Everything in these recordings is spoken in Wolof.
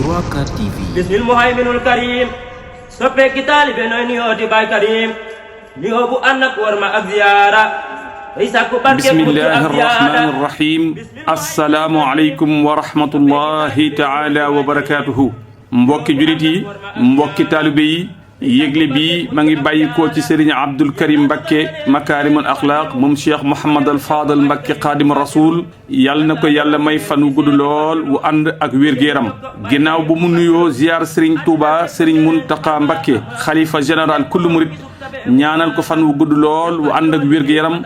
3K TV. Bismil muhayminul karim soppe ki taalibe nooy nuyooti baay karim nuyoo bu ànd ak war ma ak ziyaara bismillahi rahmani rahim assalaamu aleykum wa rahmatullahi taala wa barakatuhu mbokki julit yi mbokki taalibe yi yëgle bi ma ngi bàyyikoo ci sëriñ Abdul Karim Mbakke makaarimul axlaaq moom Cheikh Mouhamad al Fadal Mbakke xaadim rasul yàlla na ko yàlla may fan wu gudd lool wu ànd ak wér-gu-yaram ginnaaw bu mu nuyoo ziar sëriñ Touba sëriñ Muntaqa Mbakke xalifa général kullu murit ñaanal ko fan wu gudd lool wu ànd ak wér-gu-yaram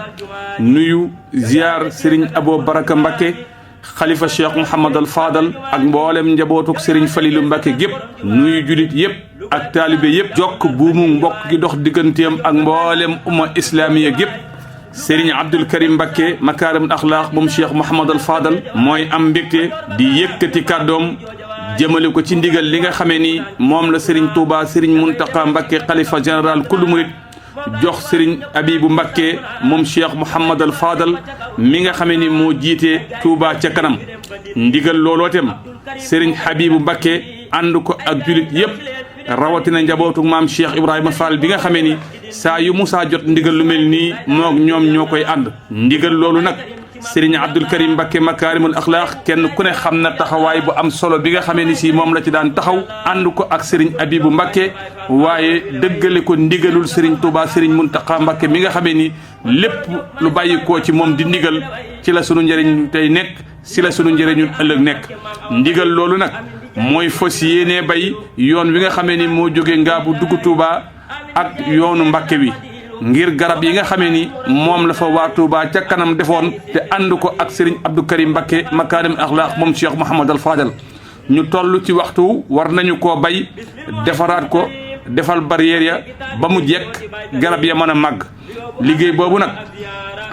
nuyu ziar sëriñ Abo Baraka Mbakke xalifa Cheikh Mouhamad al Fadal ak mboolem njabootuk sëriñ Falilu Mbakke gépp nuyu julit yépp ak taalibe yëpp jokk buumu mbokk gi dox digganteem ak mboolem umma islamiya gépp Serigne Abdul Karim Mbakke makaarimul axlaaq moom Cheikh Mouhamad al Fadal mooy am mbégte di yëkkati kàddoom jëmale ko ci ndigal li nga xamee ni moom la Serigne Touba Serigne Muntaqa Mbakke xalifa général kullu murit jox Serigne Abibu Mbakke moom Cheikh Mouhamad al Fadal mi nga xamee ni moo jiite Touba ca kanam ndigal looloo tem Serigne Habibu Mbakke ànd ko ak julit yëpp rawatina njabootu maam Cheikh Ibrahima Fall bi nga xamee ni saa yu musaa jot ndigal lu mel nii moog ñoom ñoo koy ànd ndigal loolu nag Serigne Abdul Karim Mbakke makaarimul axlaaq kenn ku ne xam na taxawaay bu am solo bi nga xamee ni si moom la ci daan taxaw ànd ko ak Serigne Abibu Mbakke waaye dëggale ko ndigalul Serigne Touba Serigne Muntaqa Mbakke mi nga xamee ni lépp lu bàyyi koo ci moom di ndigal ci la sunu njëriñ tey nekk si la sunu njëriñu ëllëg nekk ndigal loolu nag mooy fas yéenee bay yoon wi nga xamee ni moo jóge Ngaabu dugg Touba ak yoonu Mbakke wi ngir garab yi nga xamee ni moom la fa waa Touba ca kanam defoon te ànd ko ak Serigne Abdou Karim Mbakke makaarimul axlaaq moom Cheikh Mouhamad al Fadal ñu toll ci waxtu war nañu koo bay defaraat ko defal barrière ya ba mu jekk garab ya mën a màgg liggéey boobu nag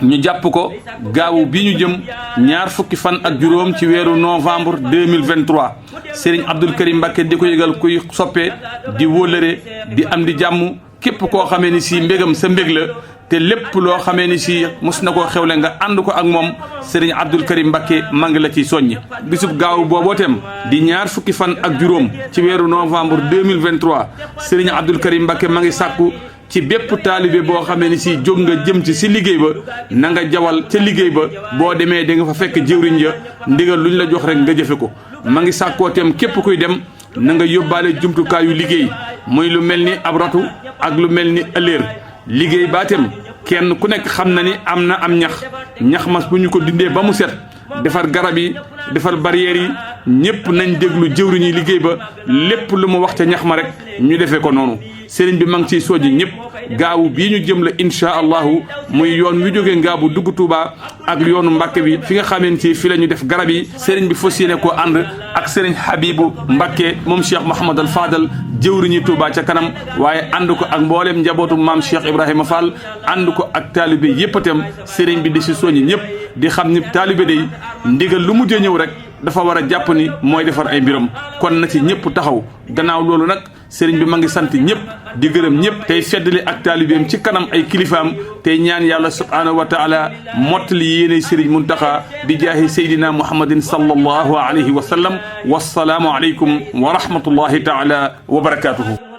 ñu jàpp ko gaawu bi ñu jëm ñaar fukki fan ak juróom ci weeru novembre 2023 Serigne Abdul Karim Mbakke di ko yëgal kuy soppe di wóllëre di am di jàmm képp koo xamee ni si mbégam sa mbég la te lépp loo xamee ni si mos na koo xewle nga ànd ko ak moom Serigne Abdul Karim Mbakke ma ngi la ciy soññi bisub gaawu booboo tem di ñaar fukki fan ak juróom ci weeru novembre 2023 Serigne Abdul Karim Mbakke ma ngi sàkku ci bépp taalibe boo xamee ni si jóg nga jëm ci si liggéey ba na nga jawal ca liggéey ba boo demee da nga fa fekk jëwriñ ja ndigal luñ la jox rek nga jëfe ko ma ngi sàkkoo tem képp kuy dem na nga yóbbaale jumtukaayu liggéey muy lu mel ni ab ratu ak lu mel ni ëlléer liggéey baatem kenn ku nekk xam na ni am na am ñax mas bu ñu ko dindee ba mu set defar garab yi defar barrières yi ñëpp nañ déglu jëwriñu liggéey ba lépp lu mu wax ca ñax ma rek ñu defee ko noonu sëriñ bi ma ngi ciy soññi ñëpp gaawu bii ñu jëm la incha allahu muy yoon wi jógee Ngaabu dugg Touba ak yoonu Mbakke bi fi nga xamante ci fi la ñu def garab yi sëriñ bi fas yéene koo ànd ak sëriñ Habibu Mbakke moom Cheikh Mouhamad al Fadal jëwriñu Touba ca kanam waaye ànd ko ak mboolem njabootu maam Cheikh Ibrahima Fall ànd ko ak taalibe yëpp itam sëriñ bi di si soññi ñëpp di xam ni taalibe day ndigal lu mujjee ñëw rek dafa war a jàpp ni mooy defar ay mbiram kon na ci ñëpp taxaw gannaaw loolu nag sëriñ bi ma ngi sant ñëpp di gërëm ñëpp tey feddali ak taalibeem ci kanam ay kilifaam tey ñaan yàlla subhaanahu wa taala mottali yéene sëriñ Muntaxa bi jaahi saydina muhammadin sallallahu alayhi wa sallam wassalaamu aleykum wa rahmatullahi taala wa barakatuhu